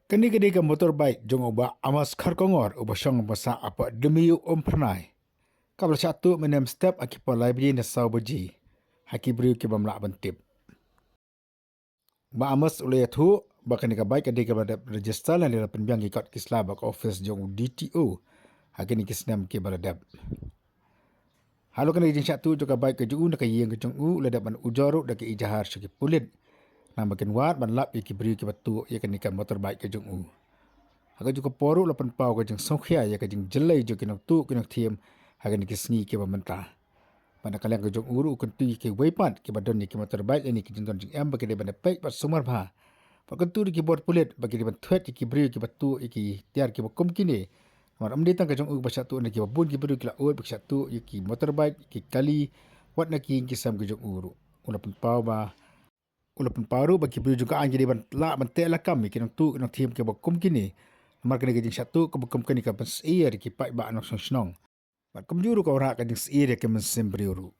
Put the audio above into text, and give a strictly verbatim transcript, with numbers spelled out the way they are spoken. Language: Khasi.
Kane ka dei ka motorbike jong u Bah Amos Kharkongor, uba shong basa hapoh Dmiu Umphyrnai, kaba la shah tuh mynne mynstep ha ki por lai baje ne saw baje ha ki briew kiba ym lah ban tip. U Bah Amos u la ïathuh ba kane ka bike ka dei kaba la dep register lane la pynbiang ki kot ki sla bad ka office jong u D T O ha kine ki snem kiba la dep. Halor kane ka jingshah tuh jong ka bike ka jong u na ka ïing ka jong u, u la dep ban ujor ruh da ka ejahar sha ki pulit, namar ba kin wad ban lap ïa ki briew kiba tuh ïa kane ka motorbike ka jong u. Ha kajuh ka por ruh la pynpaw ka jingsngewkhia ïa ka jingjyllei jong ki nongtuh ki nongthiem ha kine ki sngi kiba mynta. Bad na ka liang ka jong u ruh u kyntu ïa kiwei pat kiba don ïa ki motorbike lane ki jingdon jingem ba ki dei ban ïa peit bad sumar bha, bad kyntu ruh ïa ki bor pulit ba ki dei ban thwet ïa ki briew kiba tuh ïa ki tiar kiba kum kine. Namar ym dei tang ka jong u ba shah tuh, na kiba bun ki briew ki la ud ba ki shah tuh ïa ki motorbike, ïa ki kali, wat na ki ïing ki sem ka jong u ruh. U la pynpaw ba, u la pynpaw ruh ba ki briew jong ka aiñ ki dei ban lah ban teh lakam ïa ki nongtuh ki nongthiem kiba kum kine, namar kane ka jingshah tuh kaba kum kane ka pynsyier ïa ki paidbah nongshong shnong, bad kumjuh ruh ka wanrah ka jingsyier ïa ki mynsiem briew ruh.